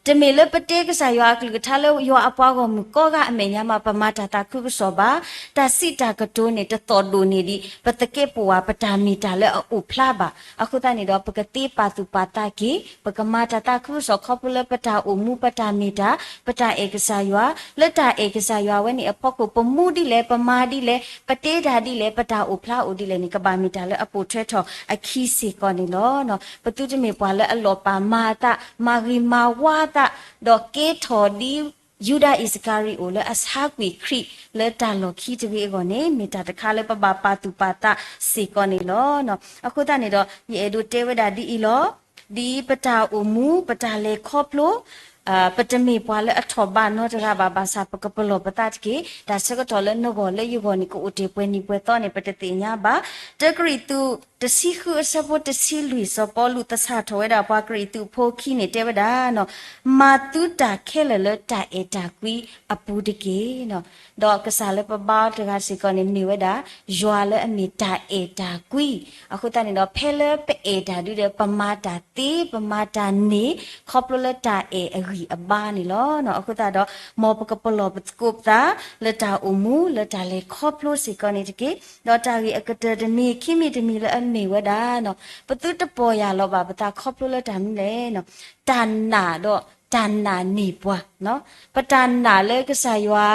တမ့ၢ်လၢပတဲကစၢ်ယွၤအကလုၢ်ကထါလၢယွၤအပှၤဂီၢ်မုၢ်ကိးဂၤအမဲာ်ညါမး ပမၤတၢ်သးခုကစီၣ်ဘၣ်, တၢ်စံးတၢ်ကတိၤန့ၣ် တသီၣ်ဒိၣ်န့ၢ်ဒံး ပသကဲးပဝးပတၢ်မ့ၢ်တၢ်လၢအအိၣ်ဖျါဘၣ်. အဃိသတးန့ၣ်ဒီး ပကသ့ပာ်သူၣ်ပာ်သးက့ၤ, ပကမၤတၢ်သးခုကစီၣ်ခီဖျိလၢပတၢ်အိၣ်မူ ပတၢ်မ့ၢ်တၢ်, ပတၢ်အဲၣ်ကစၢ်ယွၤ, လၢတၢ်အဲၣ်ကစၢ်ယွၤဝဲန့ၣ်အဖီခိၣ် ပမူဒ်လဲၣ်, ပမၤဒ်လဲၣ်, ပတဲတၢ်ဒ်လဲၣ်, ပတၢ်အိၣ်ဖျါအိၣ်ဒ်လဲၣ်န့ၣ် ကဘၣ်မ့ၢ်တၢ်လၢအပိာ်ထွဲထီၣ်အခံစ့ၢ်ကီးန့ၣ်လီၤ. ပသုတမ့ၢ်ပှၤလၢအလီၤပာ်မၤအသး, မၤဂ့ၤမၤဝါအသး, ဒီးကဲထီၣ်ဒ် ယူဒၤအံၣ်စကၤရံၤအိၣ်လၢအဆါကွံာ်ခရံာ်လၢတၢ်လီၢ်ခံတဂ့ၤအဂီၢ်န့ၣ် မ့ၢ်တၢ်တခါလၢပဘၣ်ပာ်သူၣ်ပာ်သးစ့ၢ်ကီးန့ၣ်လီၤ. အဃိသတးန့ၣ်ဒီး ယအဲၣ်ဒိးတဲဝဲဒၣ်ဒ်အံၤလီၤ. ဒ်ပတၢ်အိၣ်မူ ပတၢ်လဲၤခီဖျိ ပတမ့ၢ်ပှၤလၢအထီၣ်ဘးနီတဂၤဘၣ်, ဘၣ်ဆၣ်ပကပလီၢ်ပသးတက့ၢ်. တၢ်ဆၢကတီၢ်လၢနဂီၢ်လၢယဂီၢ်န့ၣ် ကအိၣ်တ့ၢ်ပှဲၤနံၣ်ပှဲၤသီန့ၣ် ပတသ့ၣ်ညါဘၣ်. တၢကရံၣ်သူး တဆံဃုအဆၢဖိတဆံလွံၢ် စီၤပီလူးသဆၣ်ထီၣ်ဝဲဒၣ်ပှၤကရံၣ်သူးဖိခံန့ၣ် တဲဝဲဒၣ် မၤသုတၢ်ခဲလၢာ်လၢတၢ်အဲၣ်တၢ်ကွံအပူၤတက့ၢ်. ဒီးကစၢ်လၢပဘါအီၤတဂၤစ့ၢ်ကီးန့ၣ် မ့ၢ်ဝဲဒၣ် ယွၤလၢအမ့ၢ်တၢ်အဲၣ်တၢ်ကွံ. အဃိသတးန့ၣ်ဒီး ဖဲလၢပအဲၣ်တၢ်ဒုဒီး ပမၤတၢ်သ့ ပမၤတၢ်န့ၢ် ခီဖျိလၢတၢ်အဲၣ်အဂံၢ်အဘါန့ၣ်လီၤ. အဃိသတးဒီး မ်ပကပလီၢ်ပသကိးပသး လၢတၢ်အိၣ်မူ လၢတၢ်လဲၤခီဖျိစ့ၢ်ကီးန့ၣ်တက့ၢ်. ဒီးတၢ်ဂ့ၢ်အကတၢၢ်တမံၤခံမံၤတမံၤလၢအမ့ၢ်ဝဲဒၣ် ပသုတပီၢ်ယၢ်လီၤဘၣ်ပသးခီဖျိလၢတၢ်မနုၤလဲၣ် တၢ်နာ်ဒီးတၢ်နာ်န့ၢ်ပှၤ, ပတၢ်နာ်လၢကစၢ်ယွၤ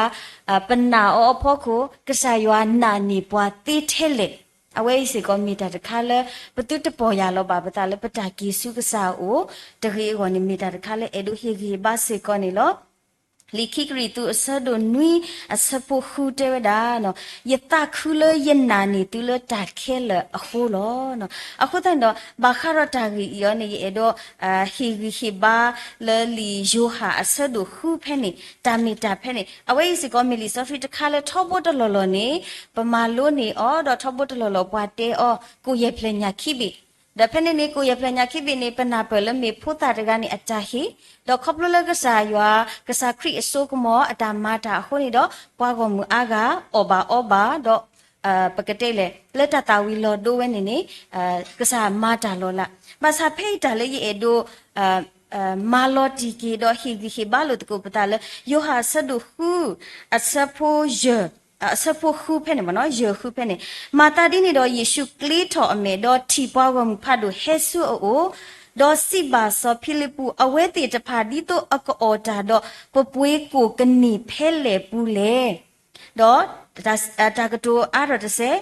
ပနာ်အီၤအဖီခိၣ် ကစၢ်ယွၤနာ်န့ၢ်ပှၤသ့ထဲလဲၣ်. အဝဲအံၤစ့ၢ်ကီးမ့ၢ်တၢ်တခါလၢ ပသုတပီၢ်ယၢ်လီၤဘၣ်ပသးလၢပတၢ်က့ၤဆူကစၢ်အအိၣ်တဂ့ၤအဂီၢ်န့ၣ် မ့ၢ်တၢ်တခါလၢအဲၣ်ဒိးဟ့ၣ်ဂံၢ်ဟ့ၣ်ဘါစ့ၢ်ကီးန့ၣ်လီၤ. လံာ်ခံကရံၣ်သူးအဆၢဒိၣ်နွံအဆၢဖိဃုတဲဝဲဒၣ် ယသးခုလၢယနာ်န့ၢ်သုလၢတၢ်ခဲလၢာ်အဃိလီၤ. အဃိသတးန့ၣ်ဒီး ဘၣ်ဃးဒီးတၢ်ဂ့ၢ်အံၤအီၤန့ၣ် ယအဲၣ်ဒိး ဟ့ၣ်ဂံၢ်ဟ့ၣ်ဘါလၢလံာ်ယိၤဟၣ်အဆၢဒိၣ်ဃုဖဲန့ၣ် တၢ်မ့ၢ်တၢ်ဖဲန့ၣ် အဝဲအံၤစ့ၢ်ကီးမ့ၢ်လံာ်စီဆှံတခါလၢထီဘိတလီၢ်လီၢ်န့ၣ် ပမၤလိန့ၢ်အီၤ ဒီးထီဘိတလီၢ်လီၢ်ပှၤတဲအီၤ ကိၣ်ယဲၢ်ဖျၢၣ်ညၣ်ခံဘ့ၣ် ဒီးဖဲန့ၣ်န့ၣ် ကိၣ်ယဲၢ်ဖျၢၣ်ညၣ်ခံဘ့ၣ်န့ၣ် ပနၢ်ပၢၢ်လၢမ့ၢ်ဖိသၣ်တဂၤန့ၣ် အတၢ်ဟ့ၣ်, ဒီးခီဖျိလၢကစၢ်ယွၤ ကစၢ်ခရံာ်အစိကမီၤအတၢ်မၤတၢ်အဃိန့ၣ်ဒီး ပှၤဂီၢ်မုၢ်အါဂၤ အီၣ်ဘၣ်အီဘၣ်ဒီး ပကတဲလဲၣ် လၢတၢ်သၣ်ဝံၤလီၤဒိဝဲန့ၣ်န့ၣ် ကစၢ်မၤတၢ်လီၤလး. ဘၣ်ဆၣ်ဖဲအံၤတၢ်လၢယအဲၣ်ဒိး မၤလီၤတံၢ်က့ၤဒီးဟ့ၣ်ဂံၢ်ဟ့ၣ်ဘါလိာ်သကိးပသးလၢ ယိၤဟၣ်အဆၢဒိၣ်ဃု အဆၢဖိယဲၢ် အဆၢဖိဃုဖဲန့ၣ်မ့ၢ်နီၤ ယဲၢ်ဃုဖဲန့ၣ်, မၤသးဒ်န့ၣ်ဒီး ယ့ၣ်ၡူးကျ့ထီၣ်အမဲာ်ဒီးထံၣ်ပှၤဂီၢ်မုၢ်ဖးဒိၣ်ဟဲဆူအအိၣ်, ဒီးစံးဘၣ်စီၤဖံလံပူး, အဝဲသ့ၣ်တဖၣ်ဒ်သိးအကအီၣ်တၢ်ဒီး ပပှ့ၤကိၣ်ကန့ၢ်ဖဲလဲၣ်ပူၤလဲၣ်. ဒီး တၢ်ကတိၤအါထီၣ်တစဲး,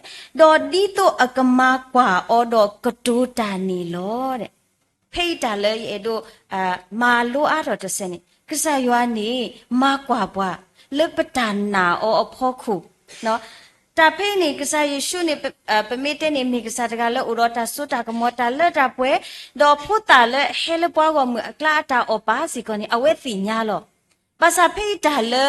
ဒီးဒ်သိးအကမၤကွၢ်အီၤဒီးကတိၤတၢ်န့ၣ်လီၤ. ဖဲအံၤတၢ်လၢယအဲၣ်ဒိး မၤလိအါထီၣ်တစဲးန့ၣ် ကစၢ်ယွၤန့ၣ် မၤကွၢ်ပှၤ လၢပတၢ်နာ်အီၤအဖီခိၣ် တၢ်ဖဲအံၤန့ၣ် ကစၢ်ယ့ၣ်ၡူးန့ၣ် ပမ့ၢ်တဲန့ၣ် မ့ၢ်ကစၢ်တဂၤလၢအိၣ်ဒီးတၢ်စိတၢ်ကမီၤ တၢ်လၢတၢ်ပှဲၤ, ဒီးဖိသၣ်လၢအဟဲလၢပှၤဂီၢ်မုၢ်အကျါအတၢ်အီၣ်ပာ်စ့ၢ်ကီးန့ၣ် အဝဲသ့ၣ်ညါလီၤ. ဘၣ်ဆၣ်ဖဲအံၤတၢ်လၢ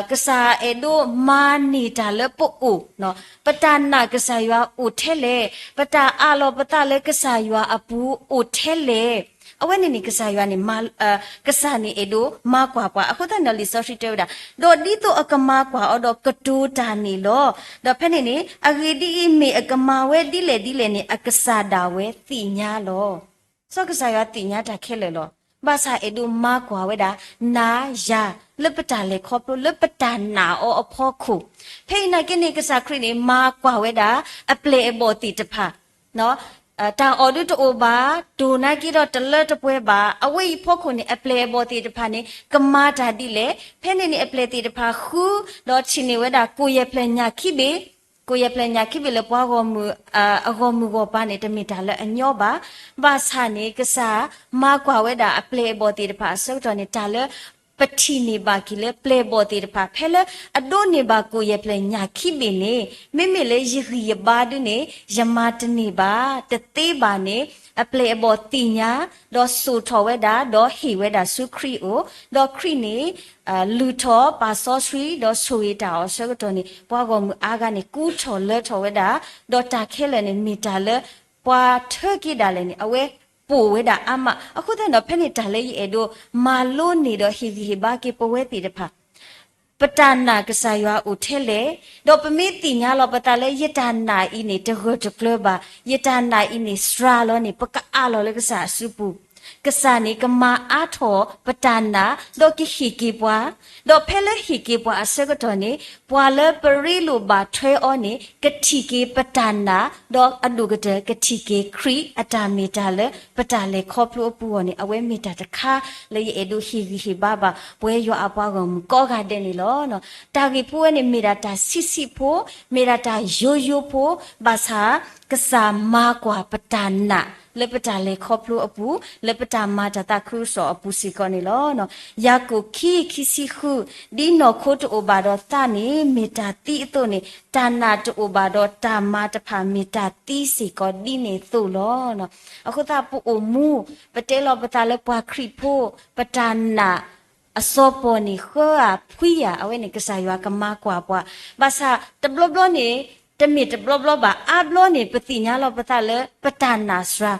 ကစၢ်အဲၣ်ဒိးမၤန့ၢ်တၢ်လၢပအိၣ်, ပတၢ်နာ်ကစၢ်ယွၤအိၣ်ထဲလဲၣ်, ပတၢ်အးလီၤပသးလၢကစၢ်ယွၤအပူၤအိၣ်ထဲလဲၣ်. အဝဲန့ၣ်န့ၣ် ကစၢ်ယွၤန့ၣ် ကစၢ်န့ၣ်အဲၣ်ဒိးမၤကွၢ်ပှၤ အဃိသတးန့ၣ်ဒီး လံာ်စီဆှံတဲဝဲဒၣ်, ဒီးဒ်သိးအကမၤကွၢ်အီၤဒီးကတိၤတၢ်န့ၣ်လီၤ. ဒီးဖဲန့ၣ်န့ၣ် အဂ့ၢ်ဒ်အံၤ, မ့ၢ်အကမၤဝဲဒ်လဲၣ်ဒ်လဲၣ်န့ၣ် အကစၢ်ဒၣ်ဝဲသ့ၣ်ညါလီၤ. စီၤကစၢ်ယွၤသ့ၣ်ညါတၢ်ခဲလၢာ်လီၤ. ဘၣ်ဆၣ်အဲၣ်ဒိးမၤကွၢ်ဝဲဒၣ် နၤယၤ လၢပတၢ်လဲၤခီဖျိ လၢပတၢ်နာ်အီၤအဖီခိၣ်, ဖဲအံၤနာ်က့န့ၣ် ကစၢ်ခရံာ်န့ၣ် မၤကွၢ်ဝဲဒၣ် အပျဲၢ်အဘီၣ်သ့ၣ်တဖၣ် တၢ်အီၣ်ဒုတအိၣ်ဘၣ်, တိၢ်နာ်က့ဒီးတလၢတပှဲၤဘၣ်, အဝဲအံၤဖီခိၣ်န့ၣ် အပျဲၢ်အဘီၣ်သ့ၣ်တဖၣ်န့ၣ် ကမၤတၢ်ဒ်လဲၣ်. ဖဲန့ၣ်န့ၣ် အပျဲၢ်သ့ၣ်တဖၣ်ဃု, ဒီးထံၣ်န့ၢ်ဝဲဒၣ် ကိၣ်ယဲၢ်ဖျၢၣ်ညၣ်ခံဘ့ၣ်, ကိၣ်ယဲၢ်ဖျၢၣ်ညၣ်ခံဘ့ၣ်လၢပှၤဂီၢ်မုၢ်, အဂီၢ်မုၢ်ဂီၢ်ပၤန့ၣ် တမ့ၢ်တၢ်လၢအညီဘၣ်. ဘၣ်ဆၣ်န့ၣ် ကစၢ်မၤကွၢ်ဝဲဒၣ်အပျဲၢ်အဘီၣ်သ့ၣ်တဖၣ်အဆၢကတီၢ်န့ၣ် တၢ်လၢ ပထံၣ်န့ၢ်ဘၣ်က့ၤလၢပျဲၢ်ဘီၣ်သ့ၣ်တဖၣ် ဖဲလၢအဒိးန့ၢ်ဘၣ်ကိၣ်ယဲၢ်ဖျၢၣ်ညၣ်ခံဘ့ၣ်န့ၣ် မ့မ့ၢ်လၢယဂံၢ်ယဘါဒုန့ၣ် ယမၤတန့ၢ်ဘၣ်, တသ့ဘၣ်န့ၣ် အပျဲၢ်အဘီၣ်သ့ၣ်ညါ, ဒီးစိာ်ထီၣ်ဝဲဒၣ်, ဒီးဟ့ၣ်ဝဲဒၣ်ဆူခရံာ်အအိၣ်, ဒီးခရံာ်န့ၣ် လုၢ်ထီၣ်ပာ်စီဆှံ ဒီးဆိၣ်ဂ့ၤတၢ်အီၤအဆၢကတီၢ်န့ၣ် ပှၤဂီၢ်မုၢ်အါဂၤန့ၣ် ကူထီၣ်လၢထီၣ်ဝဲဒၣ်, ဒီးတၢ်ခဲလၢာ်န့ၣ် မ့ၢ်တၢ်လၢ ပှၤထၢက့ၤဒၣ်လဲာ်န့ၣ် အဝဲပိာ်ဝဲဒၣ်အါမး. အဃိသတးဒီး ဖဲန့ၣ်တၢ်လၢယအဲၣ်ဒိးမၤလိန့ၢ်ဒီးဟ့ၣ်ဂံၢ်ဟ့ၣ်ဘါက့ၤပဝဲသ့ၣ်တဖၣ် ပတၢ်နာ်ကစၢ်ယွၤအိၣ်ထဲလဲၣ်, ဒီးပမ့ၢ်သ့ၣ်ညါလီၤပသးလၢ ယတၢ်နာ်အံၤန့ၣ် တဂၢၢ်တကျၢၤဘၣ်, ယတၢ်နာ်အံၤန့ၣ် စှၤလီၤန့ၣ် ပကအးလီၤလၢကစၢ်အစုပူၤ, ကစၢ်န့ၣ် ကမၤအါထီၣ်ပတၢ်နာ် ဒီးကဟ့ၣ်က့ၤပှၤ, ဒီးဖဲလၢဟ့ၣ်က့ၤပှၤအဆၢကတီၢ်န့ၣ် ပှၤလၢပရ့လိာ်ဘၣ်ထွဲအီၤန့ၣ် ကထံၣ်က့ၤပတၢ်နာ်, ဒီးအဒိၣ်ကတၢၢ် ကထံၣ်က့ၤခရံာ်အတၢ်မ့ၢ်တၢ်လၢ ပတၢ်လဲၤခီဖျိအပူၤအဂီၢ်န့ၣ် အဝဲမ့ၢ်တၢ်တခါလၢယအဲၣ်ဒိးဟ့ၣ်ဂံၢ်ဟ့ၣ်ဘါဘၣ် ပဝဲယွၤအပှၤဂီၢ်မုၢ်ကိးဂၤဒဲးန့ၣ်လီၤ. တၢ်ဂ့ၢ်ဖိဝဲန့ၣ် မ့ၢ်ဒၣ်တၢ်ဆံးဆံးဖိ, မ့ၢ်ဒၣ်တၢ်ယိယိဖိ, ဘၣ်ဆၣ် ကစၢ်မၤကွၢ်ပတၢ်နာ် လၢပတၢ်လဲၤခီဖျိအပူၤ, လၢပတၢ်မၤတၢ်သးခုကစီၣ်အပူၤစ့ၢ်ကီးန့ၣ်လီၤ. ယၤကိာ်ခံ ခံဆံဃု, ဒ်နီၢ်ခိတအိၣ်ဘၣ်ဒီးသးန့ၣ် မ့ၢ်တၢ်သံအသိးန့ၣ်, တၢ်နာ်တအိၣ်ဘၣ်ဒီးတၢ်မၤတဖၣ် မ့ၢ်တၢ်သံစ့ၢ်ကီးဒ်န့ၣ်အသိးလီၤ. အဃိသတး ပအိၣ်မူ, ပတဲလီၤပသးလၢပှၤခရံာ်ဖိ, ပတၢ်နာ်အစီၤပီၢ်န့ၣ် ဃၢဧါဖှံဧါ, အဝဲန့ၣ်ကစၢ်ယွၤကမၤကွၢ်ပှၤ. ဘၣ်ဆၣ်တဘျီဘျီန့ၣ်, တမ့ၢ်တဘျီဘျီဘၣ်, အါဘျီန့ၣ် ပသ့ၣ်ညါလီၤပသးလၢပတၢ်နာ်စှၤ,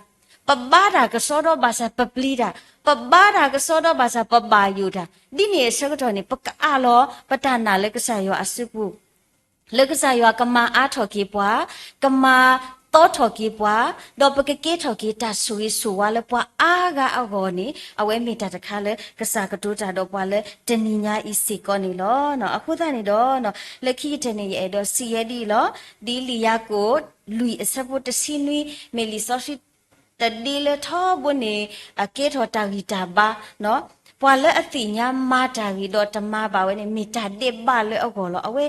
ပဘါတၢ်ကစီဒီဘၣ်ဆၣ်ပပျံၤတၢ်, ပဘါတၢ်ကစီဒီဘၣ်ဆၣ်ပဘၣ်ယိၣ်တၢ်, ဒ်န့ၣ်အဆၢကတီၢ်န့ၣ် ပကအးလီၤပတၢ်နာ်လၢကစၢ်ယွၤအစုပူၤ လၢကစၢ်ယွၤကမၤအါထီၣ်က့ၤပှၤ, ကမၤသီထီၣ်က့ၤပှၤ, ဒီးပကကဲထီၣ်က့ၤတၢ်ဆိၣ်ဂ့ၤဆိၣ်ဝါလၢပှၤအါဂၤအဂီၢ်န့ၣ်, အဝဲမ့ၢ်တၢ်တခါလၢကစၢ်ကတိၤတၢ်ဒီးပှၤလၢတနံၤညါအံၤစ့ၢ်ကီးန့ၣ်လီၤ. အဃိသတးန့ၣ်ဒီး, လၢခံကတၢၢ်န့ၣ် ယအဲၣ်ဒိးစံးဝဲဒ်အံၤလီၤ. ဒ်လံာ်ယၤကိာ်လွံၢ်အဆၢဖိတဆံနွံ, မ့ၢ်လံာ်စီဆှံ တဒ့လၢထီဘိန့ၣ် အကဲထီၣ်တၢ်ဂံၢ်တၢ်ဘါ, ပှၤလၢအသ့ၣ်ညါမၤတၢ်ဂ့ၤဒီးတမၤဘၣ်ဝဲန့ၣ် မ့ၢ်တၢ်ဒဲးဘးလၢအဂီၢ်လီၤ. အဝဲ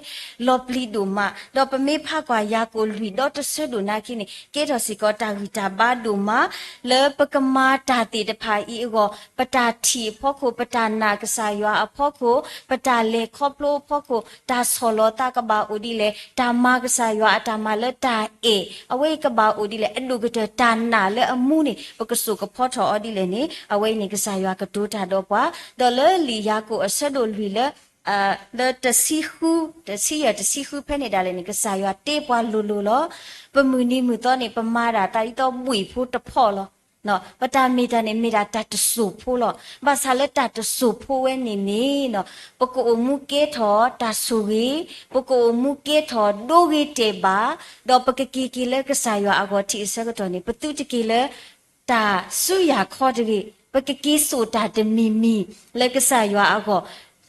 လီၤပျံၤဒိၣ်မး, ဒီးပမ့ၢ်ဖးကွၢ်ယၤကိာ်လွံၢ်ဒီတဆၢဒိၣ်နာ်က့န့ၣ် ကဲထီၣ်စ့ၢ်ကီးတၢ်ဂံၢ်တၢ်ဘါဒိၣ်မး, လၢပကမၤတၢ်သ့ၣ်တဖၣ်အံၤအဂီၢ်, ပတၢ်ထံၣ်အဖီခိၣ်, ပတၢ်နာ်ကစၢ်ယွၤအဖီခိၣ်, ပတၢ်လဲၤခီဖျိအဖီခိၣ်, တၢ်ဆီၣ်လီၤသးကဘၣ်အိၣ်ဒ်လဲၣ်, တၢ်မၤကစၢ်ယွၤအတၢ်မၤလၢတၢ်အဲၣ် အဝဲအံၤကဘၣ်အိၣ်ဒ်လဲၣ်, အဒိၣ်ကတၢၢ်တၢ်နာ်လၢအမူန့ၣ် ပကစိာ်ကဖီထီၣ်အီၤဒ်လဲၣ်န့ၣ်, အဝဲအံၤန့ၣ် ကစၢ်ယွၤကတိၤတၢ်ဒီးပှၤ, ဒီးလၢလံာ်ယၤကိာ်အဆၢဒိၣ်လွံၢ်လၢ လၢတဆံဃု, တဆံယဲၢ်တဆံဃုဖဲန့ၣ်ဒၣ်လဲာ်န့ၣ် ကစၢ်ယွၤတ့ပှၤလိၤလိၤလီၤ. ပမုၢ်နံၤမုၢ်သီန့ၣ် ပမၤဒၣ်သးဒ်သိးဘှံးဖိတဖီၣ်လီၤ. ပတၢ်မ့ၢ်တၢ်န့ၣ် မ့ၢ်ဒၣ်တၢ်တစိၢ်ဖိလီၤ. ဘၣ်ဆၣ်လၢတၢ်တစိၢ်ဖိဝဲန့ၣ်န့ၣ်, ပကအိၣ်မူကဲထီၣ်တၢ်ဆိၣ်ဂ့ၤ, ပကအိၣ်မူကဲထီၣ်ဒိဂ့ၤတဲာ်ဘၣ်, ဒီးပကက့ၤက့ၤလၢကစၢ်ယွၤအဂီၢ်ထံးအဆၢကတီၢ်န့ၣ် ပသုတက့ၤလၢ တၢ်ဆူယၤခီတဂ့ၤ, ပကက့ၤစိာ်တၢ်တမံၤမံၤလၢကစၢ်ယွၤအဂီၢ်,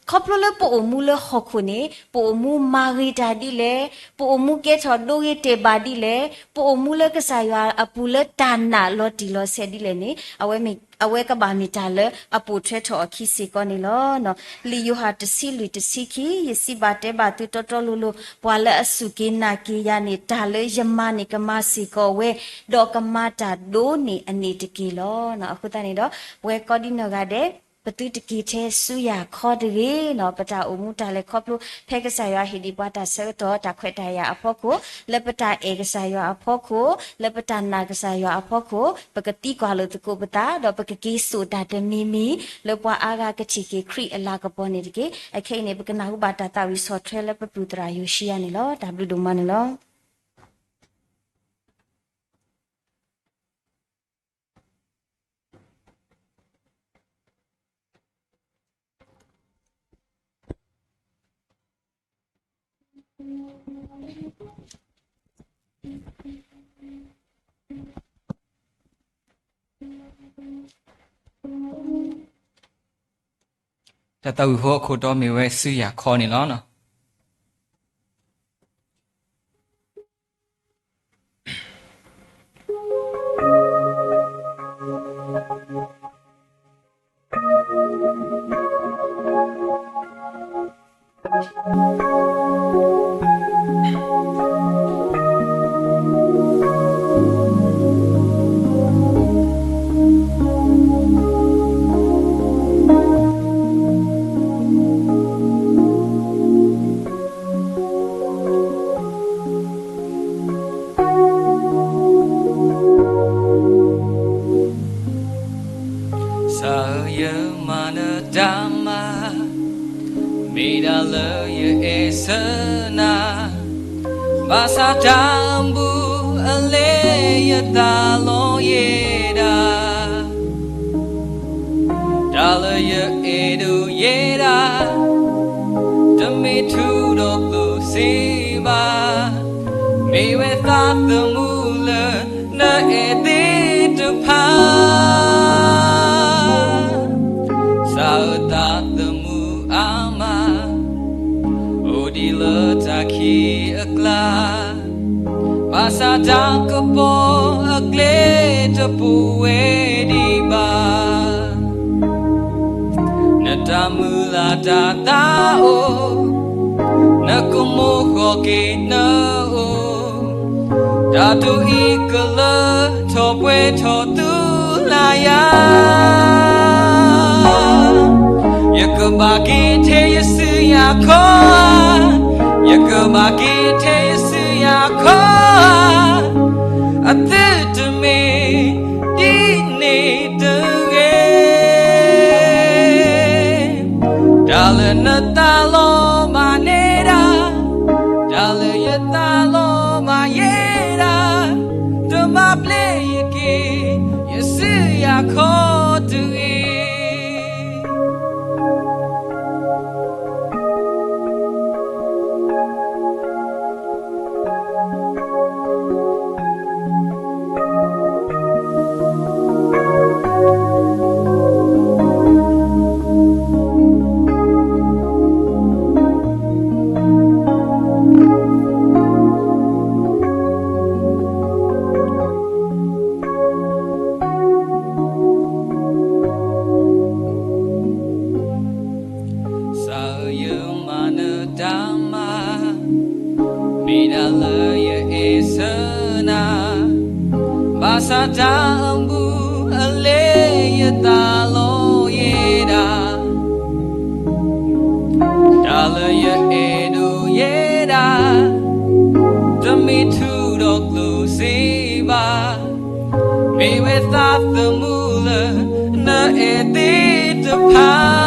ခီဖျိလၢပအိၣ်မူလၢဟီၣ်ခိၣ်န့ၣ် ပအိၣ်မူမၤဂ့ၤတၢ်ဒ်လဲၣ်, ပအိၣ်မူကဲထီၣ်ဒိဂ့ၤတဲာ်ဘၣ်ဒ်လဲၣ်, ပအိၣ်မူလၢကစၢ်ယွၤအပူၤလၢတၢ်နာ်လီၤတံၢ်လီၤဆဲးဒ်လဲၣ်န့ၣ်, အဝဲကဘၣ်မ့ၢ်တၢ်လၢအပိာ်ထွဲထီၣ်အီၤခံစ့ၢ်ကီးန့ၣ်လီၤ. လံာ်ယိၤဟၣ်တဆံလွံၢ်တဆံခံ, ယစံးဘၣ်တဲဘၣ်သုတီတီလိၤလိၤ, ပှၤလၢအစူၢ်က့ၤနာ်က့ၤယၤန့ၣ် တၢ်လၢယမၤန့ၣ်ကမၤစ့ၢ်ကီးဝဲ, ဒီးကမၤတၢ်ဒိန့ၢ်အန့ၣ်တက့ၢ်လီၤ. အဃိသတးန့ၣ်ဒီး ပဝဲကိးဒံနီၢ်ဂၤဒဲး, ပသုတက့ၤထဲဆူယၤခီတဂ့ၤ, ပတၢ်အိၣ်မူတၢ်လဲၤခီဖျိ ဖဲကစၢ်ယွၤဟ့ၣ်ဒံးပှၤတၢ်ဆၢကတီၢ် တၢ်ခွဲးတၢ်ယာ်အဖီခိၣ်, လၢပတၢ်အဲၣ်ကစၢ်ယွၤအဖီခိၣ်, လၢပတၢ်နာ်ကစၢ်ယွၤအဖီခိၣ်, ပကသံကွၢ်လိာ်သကိးပသး, ဒီးပကက့ၤစိာ်တၢ်တမံၤမံၤ လၢပှၤအါဂၤကထံၣ်က့ၤခရံာ်အလၤကပီၤန့ၣ်တက့ၢ်. အခဲအံၤန့ၣ် ပကနၢ်ဟူဘၣ်တၢ်သးဝံၣ်ဆီၣ်ထွဲလၢပပုၢ်သရၣ်ယိၤၡံယၤန့ၣ်လီၤ. တၢ်ဘျုးဒိၣ်မးန့ၣ်လီၤ. တၢ်သးဝံၣ်ဖိအခိၣ်တီမ့ၢ်ဝဲဆူယၤခီန့ၣ်လီၤ. စးဧၢ ယမၤနတၢ်မၤ, မ့ၢ်ဒၣ်လၢယအဲၣ်ဆၢနၤ, ဘၣ်ဆၣ်တၢ်အဘူးအလဲယသးလီၤယဲဒၣ် တၢ်လၢယအဲၣ်ဒိးယဲဒၣ်, တမ့ၢ်ထူးဒီးသိးစ့ဘၣ်, မ့ၢ်ဝဲသးသမူလၢနအဲၣ်သ့ၣ်တဖၣ်, စးဧၢ သးသမူအါမး, အိၣ်ဒံးလၢတၢ်ခံးအကျါ, ဘၣ်ဆၣ်တၢ်ကပီၤအကျဲတပူၤဝဲဒံးဘၣ်. နတၢ်မုၢ်လၢ်တၢ်သးအိၣ်, နကမိၣ်ဃီၤက့ၤနအိၣ်, တၢ်တိၢ်အံၤကလၢထီၣ်ပှဲၤထီၣ်သူလၢ်ယၤ, ယကဘၣ်က့ၤထဲယစုယၤခီဧါ, ယကဘၣ်က့ၤထဲယစုယၤခီဧါ, အသုတမ့ၢ်ဒ်န့ၣ်တဂ့ၤ. တၢ်လၢနသးလီဘၣ်နဲဒၣ်, တၢ်လၢယသးလီဘၣ်ယဲဒၣ်, တဘၣ်ပျဲယက့ၤ ယစုယၤခီတဂ့ၤ. ကစၢ်ဧၢယမၤနၢၤတၢ်မၤ, မ့ၢ်ဒၣ်လၢယအဲၣ်ဆၢနၤ, ဘၣ်ဆၣ်တၢ်အဘူးအလဲယသးလီယဲဒၣ်, တၢ်လၢယအဲၣ်ဒိးယဲဒၣ်, တမ့ၢ်ထူးဒီးကျိၣ်စ့ဘၣ်, မ့ၢ်ဝဲသးသမူလၢနအဲၣ်သ့ၣ်တဖၣ်.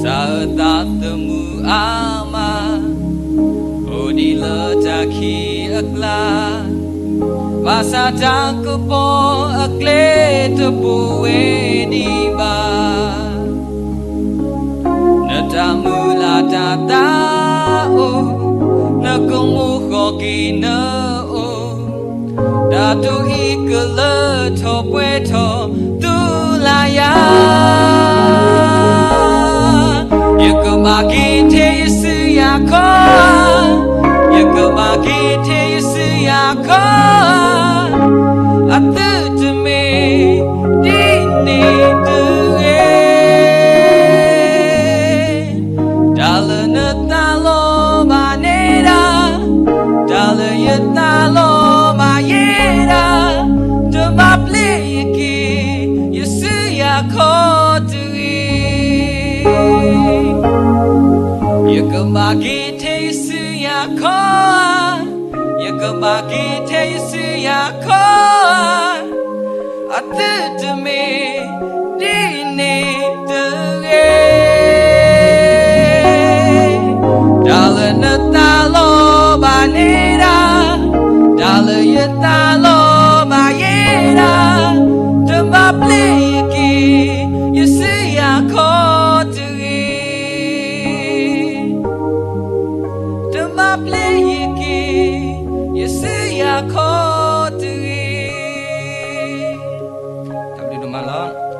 ကစၢ်ဧၢသးသမူအါမး, အိၣ်ဒံးလၢတၢ်ခံးအကျါ, ဘၣ်ဆၣ်တၢ်ကပီၤအကျဲတပူၤဝဲဒံးဘၣ်. နတၢ်မုၢ်လၢ်တၢ်သးအိၣ်, နကမိၣ်ဃီက့ၤနအိၣ်, တၢ်တိၢ်အံၤကလၢထီၣ်ပှဲၤထီၣ်သူလၢ်ယၤ, ယကဘၣ်က့ၤထဲယစုယၤခီဧါ, ယကဘၣ်က့ၤထဲယစုယၤခီဧါ, အသုတမ့ၢ်ဒ်န့ၣ်တဂ့ၤ. တၢ်လၢနသးလီဘၣ်နဲဒၣ်, တၢ်လၢယသးလီဘၣ်ယဲဒၣ်, တဘၣ်ပျဲယက့ၤ ယစုယၤခီတဂ့ၤ. ယကဘၣ်က့ၤထဲယစုယၤခီဧါ, ယကဘၣ်က့ၤထဲယစုယၤခီဧါ, အသုတမ့ၢ်ဒ်န့ၣ်တဂ့ၤ. တၢ်လၢနသးလီဘၣ်နဲဒၣ်, တၢ်လၢယသးလီဘၣ်ယဲဒၣ်, တဘၣ်ပျဲယက့ၤ ယစုယၤခီတဂ့ၤ. တဘၣ်ပျဲယက့ၤ ယစုယၤခီတဂ့ၤ. တၢ်ဘျုးဒိၣ်မးလီၤ.